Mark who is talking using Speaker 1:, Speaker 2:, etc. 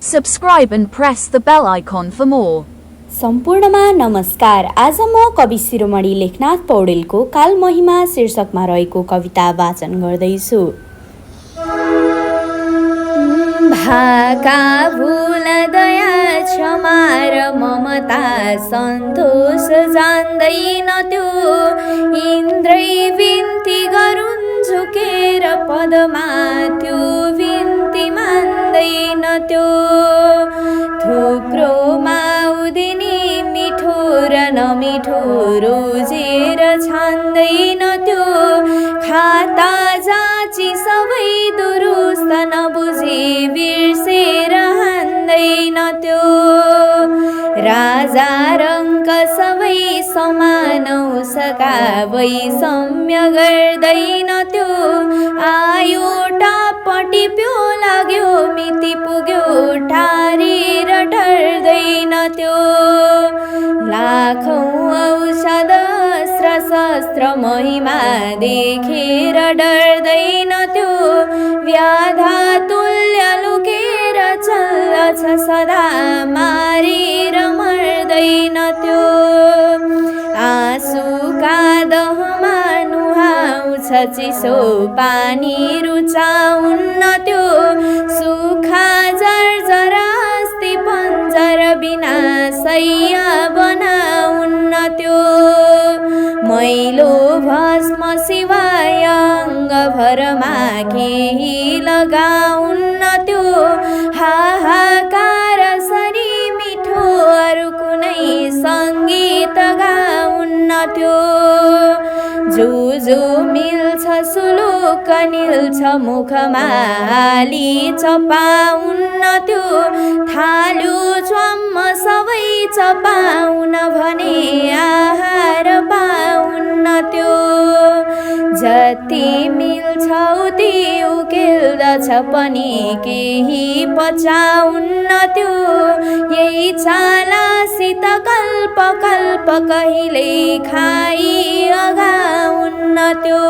Speaker 1: Subscribe and press the bell icon for more.
Speaker 2: सम्पूर्णमा नमस्कार। आज म कवि शिरोमणि लेखनाथ पौडेलको कालमहिमा शीर्षकमा रहेको कविता वाचन गर्दैछु। भाका भूल दया क्षमा र ममता सन्तोष जान्दैन त्यो इन्द्रै विन्ती गरून् झुकेर पदमा त्यो विन्ती मान्दैन त्यो थुप्रो माउदिनी मिठो र नमिठो रोजेर छान्दैन त्यो खाता जाँची सबै दुरुस्त नबुझी बिर्सेर हान्दैन त्यो राजा रङ्क सबै समान उसका वैषम्य गर्दैन त्यो आयो टापटी प्यो लाग्यो मिति पुग्यो टारेर डर्दैन त्यो लाखौँ औषध शस्त्र महिमा देखेर डर्दैन त्यो व्याधा तुल्य लुकेर चल्दछ सदा मारेर मर्दैन त्यो आँसुका दहमा नुहाउँछ चिसो पानी रुचाउन्न त्यो सुखा जर्जर अस्ति पन्जर बिना सैया बनाउन्न त्यो मैलो भस्म शिवाय अङ्गभरमा केही लगाउन्न त्यो हाहाकार सरी मिठो अरू कुनै सङ्गीत गाउन्न त्यो जो मिल्छ सुलुक निल्छ मुखमा हाली चपाउन्न त्यो थाल्यो च्वाम्म सबै चपाउन भने आहार पाउन्न त्यो जति मिल्छ उति उकेल्दछ पनि केही पचाउन्न त्यो यही चालासित कल्प कल्प कहिले खाइ अगाउन्न त्यो।